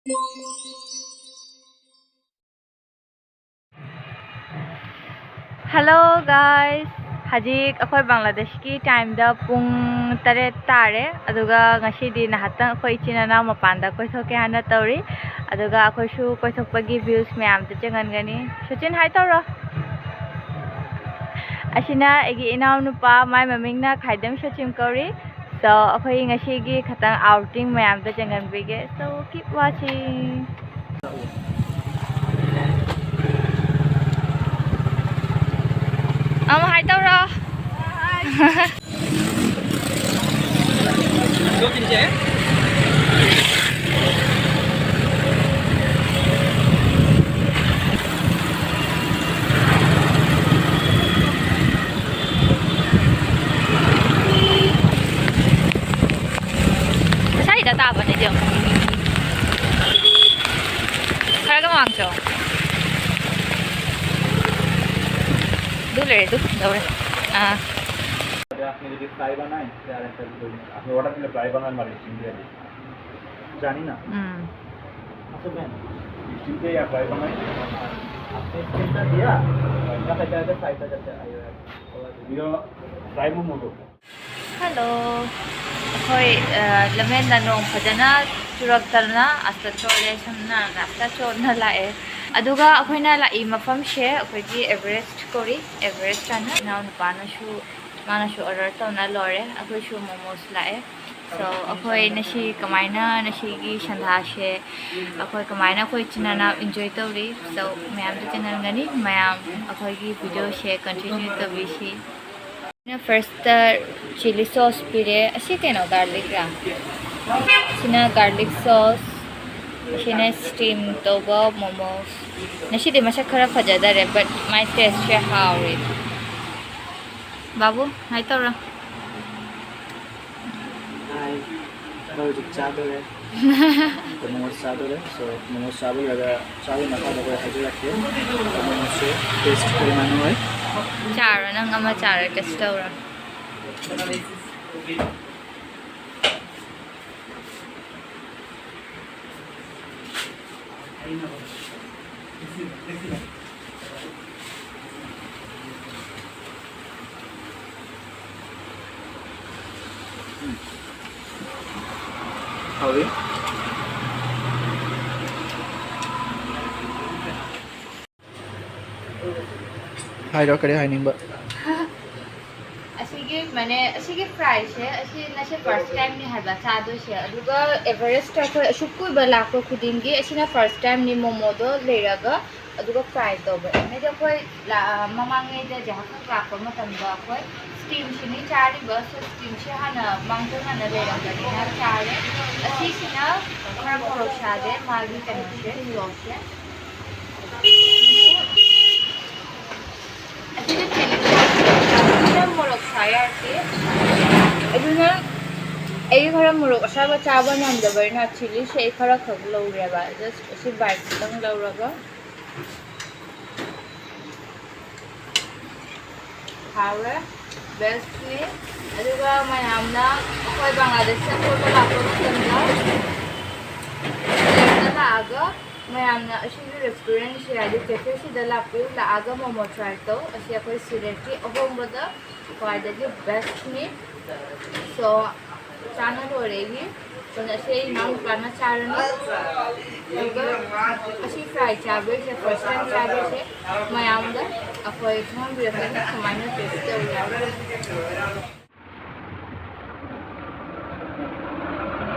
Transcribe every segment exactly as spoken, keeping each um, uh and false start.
Hello guys, ꯍꯧꯖꯤꯛ ꯑꯩꯈꯣꯏ ꯕꯪꯒ꯭ꯂꯥꯗꯦꯁꯀꯤ ꯇꯥꯏꯝꯗ ꯄꯨꯡ ꯇꯔꯦꯠ ꯇꯥꯔꯦ꯫ ꯑꯗꯨꯒ ꯉꯁꯤꯗꯤ ꯉꯥꯏꯍꯥꯛꯇꯪ ꯑꯩꯈꯣꯏ ꯏꯆꯤꯟ ꯏꯅꯥꯎ ꯃꯄꯥꯟꯗ ꯀꯣꯏꯊꯣꯛꯀꯦ ꯍꯥꯏꯅ ꯇꯧꯔꯤ꯫ ꯑꯗꯨꯒ ꯑꯩꯈꯣꯏꯁꯨ ꯀꯣꯏꯊꯣꯛꯄꯒꯤ ꯚ꯭ꯌꯨꯁ ꯃꯌꯥꯝꯗꯨ ꯆꯦꯡꯍꯟꯒꯅꯤ꯫ ꯁꯨꯆꯤꯟ, ꯍꯥꯏ ꯇꯧꯔꯣ꯫ ꯑꯁꯤꯅ ꯑꯩꯒꯤ ꯏꯅꯥꯎꯅꯨꯄꯥ, ꯃꯥꯏ ꯃꯃꯤꯡꯅ ꯈꯥꯏꯗꯝ ꯁꯨꯆꯤꯟ ꯀꯧꯔꯤ꯫ So ꯑꯩꯈꯣꯏ ꯉꯁꯤꯒꯤ ꯈꯇꯪ ꯑꯥꯎꯇꯤꯡ ꯃꯌꯥꯝꯗ ꯆꯦꯡꯍꯟꯕꯤꯒꯦ꯫ So keep watching. ꯑꯃ ꯍꯥꯏ ꯇꯧꯔꯣ꯫ ꯉꯁꯥꯏꯗ ꯇꯥꯕꯅꯦ ꯌꯦꯡꯉꯣ꯫ ꯈꯔꯒ ꯃꯃꯥꯡ ꯆꯣ꯫ ꯑꯗꯨ ꯂꯩꯔꯦ, ꯑꯗꯨ ꯂꯧꯔꯦ꯫ ꯑꯥ꯫ আপনি যদি ফ্রাই বানায়, তাহলে একটা ভিডিও দিন। আপনি অর্ডার দিলে ফ্রাই বানান মানে স্টিম দিয়ে দিন। জানি না। হুম। আচ্ছা, দেন। স্টিম দিয়ে ফ্রাই বানাই। আর আপনি স্টিমটা দিয়া, দেখা যায় যে ফ্রাইটা যাতে আইও। Video fry momo. Hello. ꯑꯩꯈꯣꯏ, ꯑ, ꯂꯝꯖꯦꯟꯗ ꯅꯣꯡ ꯐꯖꯅ ꯆꯨꯔꯛꯇꯅ ꯑꯁꯇ ꯆꯣꯠꯂꯦ, ꯁꯝꯅ ꯑꯁꯇ ꯆꯣꯠꯅ ꯂꯥꯛꯑꯦ꯫ ꯑꯗꯨꯒ ꯑꯩꯈꯣꯏꯅ ꯂꯥꯛꯏ ꯃꯐꯝꯁꯦ ꯑꯩꯈꯣꯏꯒꯤ ꯑꯦꯚꯔꯦꯁ ꯀꯧꯔꯤ꯫ ꯑꯦꯚꯔꯦꯁ ꯍꯥꯏꯅ ꯏꯅꯥꯎꯅꯨꯄꯥꯅꯁꯨ, ꯃꯥꯅꯁꯨ ꯑꯣꯔꯗꯔ ꯇꯧꯅ ꯂꯣꯏꯔꯦ꯫ ꯑꯩꯈꯣꯏꯁꯨ ꯃꯣꯃꯣꯁ ꯂꯥꯛꯑꯦ꯫ So ꯑꯩꯈꯣꯏ ꯉꯁꯤ ꯀꯃꯥꯏꯅ, ꯉꯁꯤꯒꯤ ꯁꯟꯗꯥꯁꯦ ꯑꯩꯈꯣꯏ ꯀꯃꯥꯏꯅ ꯑꯩꯈꯣꯏ ꯏꯆꯤꯟ ꯏꯅꯥꯎ ꯏꯟꯖꯣꯏ ꯇꯧꯔꯤ꯫ So ꯃꯌꯥꯝꯁꯨ ꯊꯦꯡꯅꯔꯝꯒꯅꯤ, ꯃꯌꯥꯝ ꯑꯩꯈꯣꯏꯒꯤ ꯚꯤꯗꯤꯑꯣꯁꯦ ꯀꯟꯇꯤꯅ꯭ꯌꯨ ꯇꯧꯕꯤꯁꯤ꯫ ꯐꯥꯔꯁꯇ ꯆꯤꯂꯤ ꯁꯣꯁ ꯄꯤꯔꯦ꯫ ꯑꯁꯤ ꯀꯩꯅꯣ, ꯒꯥꯔꯂꯤꯛꯔꯥ? ꯁꯤꯅ ꯒꯥꯔꯂꯤꯛ ꯁꯣꯁ, ꯁꯤꯅ ꯁ꯭ꯇꯤꯝ ꯇꯧꯕ ꯃꯣꯃꯣꯁ꯫ ꯉꯁꯤꯗꯤ ꯃꯁꯛ ꯈꯔ ꯐꯖꯗꯔꯦ, but ꯃꯥꯏ ꯇꯦꯁꯁꯦ ꯍꯥꯎꯔꯦ꯫ ꯕꯥꯕꯨ, ꯍꯥꯏ ꯇꯧꯔꯣ꯫ ꯍꯥꯏ, ꯑꯩꯈꯣꯏ ꯍꯧꯖꯤꯛ ꯆꯥꯗꯣꯔꯦ꯫ ꯃꯣꯃꯣꯁ ꯆꯥꯗꯣꯔꯦ꯫ So ꯃꯣꯃꯣꯁ ꯆꯥꯕ ꯂꯣꯏꯔꯒ ꯆꯥꯕꯒꯤ ꯃꯈꯥꯗ ꯑꯩꯈꯣꯏ ꯍꯥꯏꯖꯔꯛꯀꯦ꯫ ꯃꯣꯃꯣꯁꯦ ꯇꯦꯁ ꯀꯔꯝꯍꯥꯏꯅ ꯑꯣꯏ? ꯆꯥꯔꯣ, ꯅꯪ ꯑꯃ ꯆꯥꯔꯣ, ꯇꯦꯁ ꯇꯧꯔꯣ꯫ ꯍꯥꯎꯏ꯫ ꯍꯥꯏꯔꯣ, ꯀꯔꯤ ꯍꯥꯏꯅꯤꯡꯕ? ꯑꯁꯤꯒꯤ ꯃꯅꯦ, ꯑꯁꯤꯒꯤ ꯐ꯭ꯔꯥꯏꯁꯦ, ꯑꯁꯤ ꯉꯁꯤ ꯐꯥꯔꯁ ꯇꯥꯏꯝꯅꯤ ꯍꯥꯏꯕ ꯆꯥꯗꯣꯏꯁꯦ꯫ ꯑꯗꯨꯒ ꯑꯦꯚꯔꯦꯁꯇ ꯑꯩꯈꯣꯏ ꯑꯁꯨꯛ ꯀꯨꯏꯕ ꯂꯥꯛꯄ ꯈꯨꯗꯤꯡꯒꯤ ꯑꯁꯤꯅ ꯐꯥꯔꯁ ꯇꯥꯏꯝꯅꯤ ꯃꯣꯃꯣꯗꯣ ꯂꯩꯔꯒ ꯑꯗꯨꯒ ꯐ꯭ꯔꯥꯏ ꯇꯧꯕ꯫ ꯍꯥꯏꯗꯤ ꯑꯩꯈꯣꯏ ꯂꯥ-, ꯃꯃꯥꯡꯉꯩꯗ ꯖꯍꯥꯛ ꯂꯥꯛꯄ ꯃꯇꯝꯗ ꯑꯩꯈꯣꯏ ꯁ꯭ꯇꯤꯝꯁꯤꯅꯤ ꯆꯥꯔꯤꯕ, ꯁꯣ ꯁ꯭ꯇꯤꯝꯁꯤ ꯍꯥꯟꯅ ꯃꯥꯡꯖꯧꯅꯅ ꯂꯩꯔꯝꯕꯅꯤꯅ ꯆꯥꯔꯦ꯫ ꯑꯁꯤꯁꯤꯅ ꯈꯔ ꯃꯣꯔꯣꯛ ꯁꯥꯗꯦ, ꯃꯥꯒꯤ ꯀꯩꯅꯣꯁꯦ, ꯁꯣꯁꯁꯦ꯫ ꯑꯁꯤꯗ ꯆꯤꯂꯤ ꯁꯥꯏꯁꯦ ꯌꯥꯝ ꯊꯤꯅ ꯃꯣꯔꯣꯛ ꯁꯥ ꯌꯥꯗꯦ꯫ ꯑꯗꯨꯅ ꯑꯩ ꯈꯔ ꯃꯣꯔꯣꯛ ꯑꯁꯥꯕ ꯆꯥꯕ ꯉꯝꯗꯕꯅꯤꯅ ꯆꯤꯂꯤꯁꯦ ꯑꯩ ꯈꯔ ꯈꯛ ꯂꯧꯔꯦꯕ꯫ ꯖꯁ ꯑꯁꯤ ꯕꯥꯏꯠ ꯈꯤꯇꯪ ꯂꯧꯔꯒ꯫ ꯍꯥꯎꯔꯦ, ꯕꯦꯁꯅꯤ꯫ ꯑꯗꯨꯒ ꯃꯌꯥꯝꯅ ꯑꯩꯈꯣꯏ ꯕꯪꯒ꯭ꯂꯥꯗꯦꯁꯇ ꯀꯣꯏꯕ ꯂꯥꯛꯄ ꯃꯇꯝꯗ ꯁꯤꯂꯣꯡꯗ ꯂꯥꯛꯑꯒ ꯃꯌꯥꯝꯅ ꯑꯁꯤꯒꯤ ꯔꯦꯁꯇꯨꯔꯦꯟꯁꯦ, ꯍꯥꯏꯗꯤ ꯀꯦꯐꯦꯁꯤꯗ ꯂꯥꯛꯄꯤꯌꯨ, ꯂꯥꯛꯑꯒ ꯃꯣꯃꯣ ꯇ꯭ꯔꯥꯏ ꯇꯧ꯫ ꯑꯁꯤ ꯑꯩꯈꯣꯏ ꯁꯤꯂꯦꯠꯀꯤ ꯑꯍꯣꯡꯕꯗ ꯈ꯭ꯋꯥꯏꯗꯒꯤ ꯕꯦꯁꯅꯤ꯫ ꯁꯣ, ꯆꯥꯅ ꯂꯣꯏꯔꯦ ꯑꯩꯒꯤ꯫ ꯑꯗꯨꯅ ꯑꯁꯤ ꯑꯩ ꯏꯅꯥꯎꯅꯨꯄꯥꯅ ꯆꯥꯔꯅꯤ꯫ ꯑꯗꯨꯒ ꯑꯁꯤ ꯐ꯭ꯔꯥꯏ ꯆꯥꯕꯩꯁꯦ, ꯐꯥꯔꯁ ꯇꯥꯏꯝ ꯆꯥꯕꯩꯁꯦ, ꯃꯌꯥꯝꯗ ꯑꯩꯈꯣꯏ ꯈꯪꯍꯟꯕꯤꯔꯛꯀꯅꯤ ꯀꯃꯥꯏꯅ ꯇꯦꯁ ꯇꯧꯏ ꯍꯥꯏꯕꯗꯣ꯫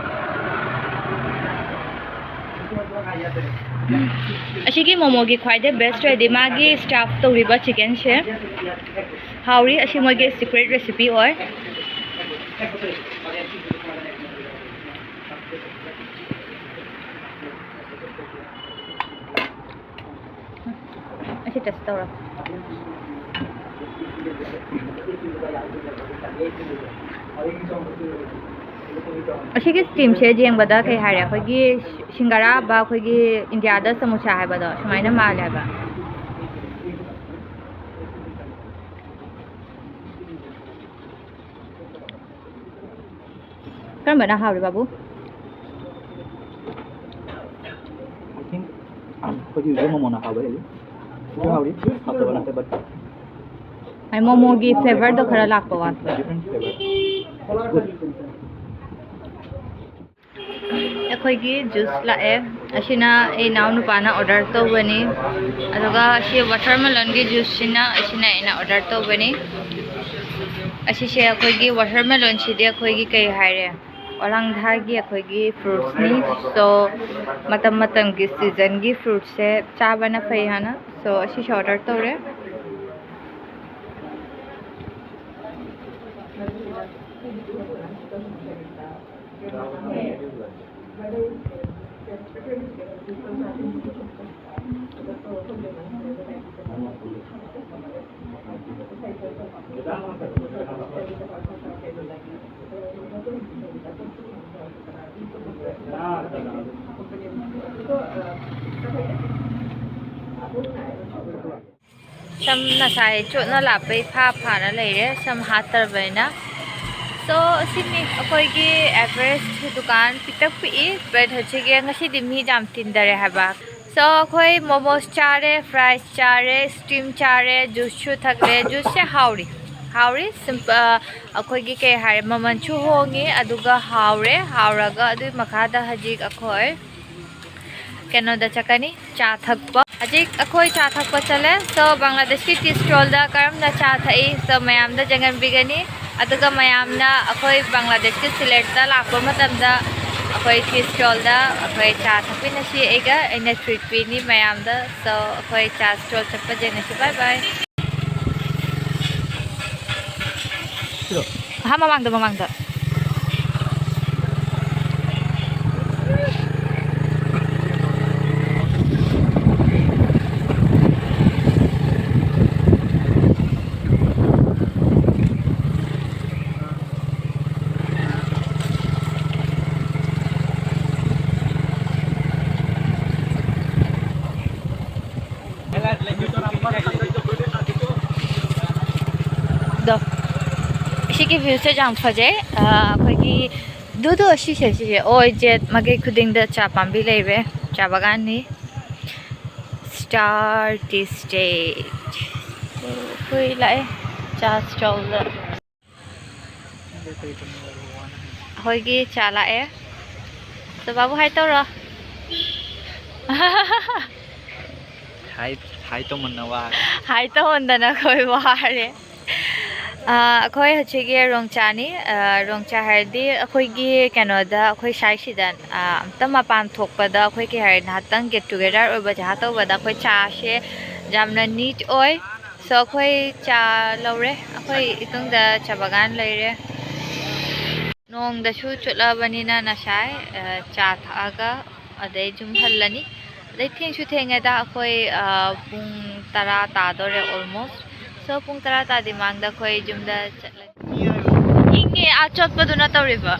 ꯑꯁꯤꯒꯤ ꯃꯣꯃꯣꯒꯤ ꯈ꯭ꯋꯥꯏꯗꯩ ꯕꯦꯁ ꯑꯣꯏꯔꯗꯤ ꯃꯥꯒꯤ ꯁ꯭ꯇꯥꯐ ꯇꯧꯔꯤꯕ ꯆꯤꯀꯟꯁꯦ ꯍꯥꯎꯔꯤ꯫ ꯑꯁꯤ ꯃꯣꯏꯒꯤ ꯁꯤꯀ꯭ꯔꯦꯠ ꯔꯦꯁꯤꯄꯤ ꯑꯣꯏ꯫ ꯑꯁꯤ ꯇꯦꯁ ꯇꯧꯔꯣ꯫ ꯑꯁꯤꯒꯤ ꯁ꯭ꯇꯤꯝꯁꯦ ꯌꯦꯡꯕꯗ ꯀꯩ ꯍꯥꯏꯔꯦ, ꯑꯩꯈꯣꯏꯒꯤ ꯁꯤꯡꯒꯔꯥ ꯍꯥꯏꯕ, ꯑꯩꯈꯣꯏꯒꯤ ꯏꯟꯗꯤꯌꯥꯗ ꯁꯃꯣꯁꯥ ꯍꯥꯏꯕꯗꯣ, ꯁꯨꯃꯥꯏꯅ ꯃꯥꯜꯂꯦ ꯍꯥꯏꯕ꯫ ꯀꯔꯝꯕꯅ ꯍꯥꯎꯔꯤ, ꯕꯥꯕꯨ? I think ꯍꯧꯖꯤꯛ ꯃꯣꯃꯣꯅ ꯍꯥꯎꯕ ꯍꯦꯜꯂꯤ꯫ ꯁꯤꯁꯨ ꯍꯥꯎꯔꯤ, ꯍꯥꯎꯇꯕ ꯅꯠꯇꯦ, but ꯑꯩ ꯃꯣꯃꯣꯒꯤ flavorꯗꯣ ꯈꯔ ꯂꯥꯛꯄ ꯋꯥꯠꯄ꯫ Different flavor. It's good. ꯑꯩꯈꯣꯏꯒꯤ juice ꯂꯥꯛꯑꯦ꯫ ꯑꯁꯤꯅ ꯑꯩ ꯏꯅꯥꯎ ꯅꯨꯄꯥꯅ order ꯇꯧꯕꯅꯤ꯫ ꯑꯗꯨꯒ ꯁꯤ watermelonꯒꯤ juiceꯁꯤꯅ, ꯑꯁꯤꯅ ꯑꯩꯅ order ꯇꯧꯕꯅꯤ꯫ ꯑꯁꯤꯁꯦ ꯑꯩꯈꯣꯏꯒꯤ watermelonꯁꯤꯗꯤ ꯑꯩꯈꯣꯏꯒꯤ ꯀꯩ ꯍꯥꯏꯔꯦ, ꯑꯣꯂꯥꯡꯊꯥꯒꯤ ꯑꯩꯈꯣꯏꯒꯤ fruitsꯅꯤ꯫ So ꯃꯇꯝ ꯃꯇꯝꯒꯤ seasonꯒꯤ fruitꯁꯦ ꯆꯥꯕꯅ ꯐꯩ ꯍꯥꯏꯅ, so ꯑꯁꯤꯁꯨ order ꯇꯧꯔꯦ꯫ ꯁꯝ ꯉꯁꯥꯏ ꯆꯣꯠꯅ ꯂꯥꯛꯄꯩ ꯐꯥ ꯐꯥꯅ ꯂꯩꯔꯦ, ꯁꯝ ꯍꯥꯠꯇ꯭ꯔꯕꯅꯤꯅ꯫ So ꯁꯤꯅꯤ ꯑꯩꯈꯣꯏꯒꯤ Everest ꯗꯨꯀꯥꯟ꯫ ꯄꯤꯛꯇꯛ ꯄꯤꯛꯏ, but ꯍꯧꯖꯤꯛ ꯉꯁꯤꯗꯤ ꯃꯤ ꯌꯥꯝ ꯇꯤꯟꯗꯔꯦ ꯍꯥꯏꯕ꯫ So ꯑꯩꯈꯣꯏ momos ꯆꯥꯔꯦ, fries ꯆꯥꯔꯦ, steam ꯆꯥꯔꯦ, juiceꯁꯨ ꯊꯛꯂꯦ꯫ Juiceꯁꯦ ꯍꯥꯎꯔꯤ, ꯍꯥꯎꯔꯤ꯫ Simp-, ꯑ, ꯑꯩꯈꯣꯏꯒꯤ ꯀꯩ ꯍꯥꯏꯔꯦ, ꯃꯃꯜꯁꯨ ꯍꯣꯡꯉꯤ, ꯑꯗꯨꯒ ꯍꯥꯎꯔꯦ꯫ ꯍꯥꯎꯔꯒ ꯑꯗꯨꯒꯤ ꯃꯈꯥꯗ ꯍꯧꯖꯤꯛ ꯑꯩꯈꯣꯏ ꯀꯩꯅꯣꯗ ꯆꯠꯀꯅꯤ, ꯆꯥ ꯊꯛꯄ꯫ ꯍꯧꯖꯤꯛ ꯑꯩꯈꯣꯏ ꯆꯥ ꯊꯛꯄ ꯆꯠꯂꯦ꯫ So ꯕꯪꯒ꯭ꯂꯥꯗꯦꯁꯀꯤ tea stallꯗ ꯀꯔꯝꯅ ꯆꯥ ꯊꯛꯏ, so ꯃꯌꯥꯝꯗ ꯌꯦꯡꯍꯟꯕꯤꯒꯅꯤ꯫ ꯑꯗꯨꯒ ꯃꯌꯥꯝꯅ ꯑꯩꯈꯣꯏ ꯕꯪꯒ꯭ꯂꯥꯗꯦꯁꯀꯤ ꯁꯤꯂꯦꯠꯇ ꯂꯥꯛꯄ ꯃꯇꯝꯗ ꯑꯩꯈꯣꯏ tea stallꯗ ꯑꯩꯈꯣꯏ ꯆꯥ ꯊꯛꯃꯤꯟꯅꯁꯤ꯫ ꯑꯩꯒ, ꯑꯩꯅ treat ꯄꯤꯅꯤ ꯃꯌꯥꯝꯗ꯫ So ꯑꯩꯈꯣꯏ ꯆꯥ stall ꯆꯠꯄ ꯌꯦꯡꯉꯁꯤ꯫ Bye bye꯫ ꯍꯥ, ꯃꯃꯥꯡꯗ, ꯃꯃꯥꯡꯗ꯫ ꯑꯗꯣ ꯁꯤꯒꯤ viewꯁꯦ ꯌꯥꯝ ꯐꯖꯩ꯫ ꯑ, ꯑꯩꯈꯣꯏꯒꯤ ꯗꯨꯗꯨ ꯑꯁꯤꯁꯦ, ꯁꯤꯁꯦ ꯑꯣꯏ ꯖꯦꯠ ꯃꯥꯏꯀꯩ ꯈꯨꯗꯤꯡꯗ ꯆꯥ ꯄꯥꯝꯕꯤ ꯂꯩꯔꯦ, ꯆꯥ ꯕꯒꯥꯟꯅꯤ꯫ Charge stage. ꯑꯩꯈꯣꯏ ꯂꯥꯛꯑꯦ ꯆꯥꯔꯖ ꯇꯧꯕꯗ꯫ ꯑꯩꯈꯣꯏꯒꯤ ꯆꯥ ꯂꯥꯛꯑꯦ꯫ ꯁꯣ ꯕꯥꯕꯨ ꯍꯥꯏ ꯇꯧꯔꯣ꯫ ꯍꯥꯏ ꯍꯥꯏ ꯇꯧꯃꯟꯅ ꯋꯥꯔꯦ꯫ ꯍꯥꯏ ꯇꯧꯃꯟꯗꯅ ꯑꯩꯈꯣꯏ ꯋꯥꯔꯦ꯫ ꯑꯥ, ꯑꯩꯈꯣꯏ ꯍꯧꯖꯤꯛꯀꯤ ꯔꯣꯡꯆꯥꯅꯤ꯫ ꯑꯥ, ꯔꯣꯡꯆꯥ ꯍꯥꯏꯔꯗꯤ ꯑꯩꯈꯣꯏꯒꯤ ꯀꯩꯅꯣꯗ, ꯑꯩꯈꯣꯏ ꯁ꯭ꯋꯥꯏꯁꯤꯗ, ꯑꯥ, ꯑꯝꯇ ꯃꯄꯥꯟ ꯊꯣꯛꯄꯗ ꯑꯩꯈꯣꯏ ꯀꯩ ꯍꯥꯏꯔꯦ, ꯉꯥꯏꯍꯥꯛꯇꯪ ꯒꯦꯠ ꯇꯨꯒꯦꯗꯔ ꯑꯣꯏꯕ ꯖꯒꯥ ꯇꯧꯕꯗ ꯑꯩꯈꯣꯏ ꯆꯥꯁꯦ ꯌꯥꯝꯅ ꯅꯤꯠ ꯑꯣꯏ꯫ ꯁꯣ ꯑꯩꯈꯣꯏ ꯆꯥ ꯂꯧꯔꯦ꯫ ꯑꯩꯈꯣꯏ ꯏꯇꯨꯡꯗ ꯆꯥ ꯕꯒꯥꯟ ꯂꯩꯔꯦ꯫ ꯅꯣꯡꯗꯁꯨ ꯆꯣꯠꯂꯕꯅꯤꯅ ꯉꯁꯥꯏ, ꯑ, ꯆꯥ ꯊꯛꯑꯒ ꯑꯗꯩ ꯌꯨꯝ ꯍꯜꯂꯅꯤ꯫ ꯑꯗꯩ ꯊꯦꯡꯁꯨ ꯊꯦꯡꯉꯦꯗ, ꯑꯩꯈꯣꯏ, ꯑ, ꯄꯨꯡ ꯇꯔꯥ ꯇꯥꯗꯣꯔꯦ almost꯫ ꯁꯣ ꯄꯨꯡ ꯇꯔꯥ ꯇꯥꯗ꯭ꯔꯤ ꯃꯃꯥꯡꯗ ꯑꯩꯈꯣꯏ ꯌꯨꯝꯗ ꯆꯠꯂꯒꯦ꯫ ꯏꯪꯉꯦ, ꯑꯥ ꯆꯠꯄꯗꯨꯅ ꯇꯧꯔꯤꯕ꯫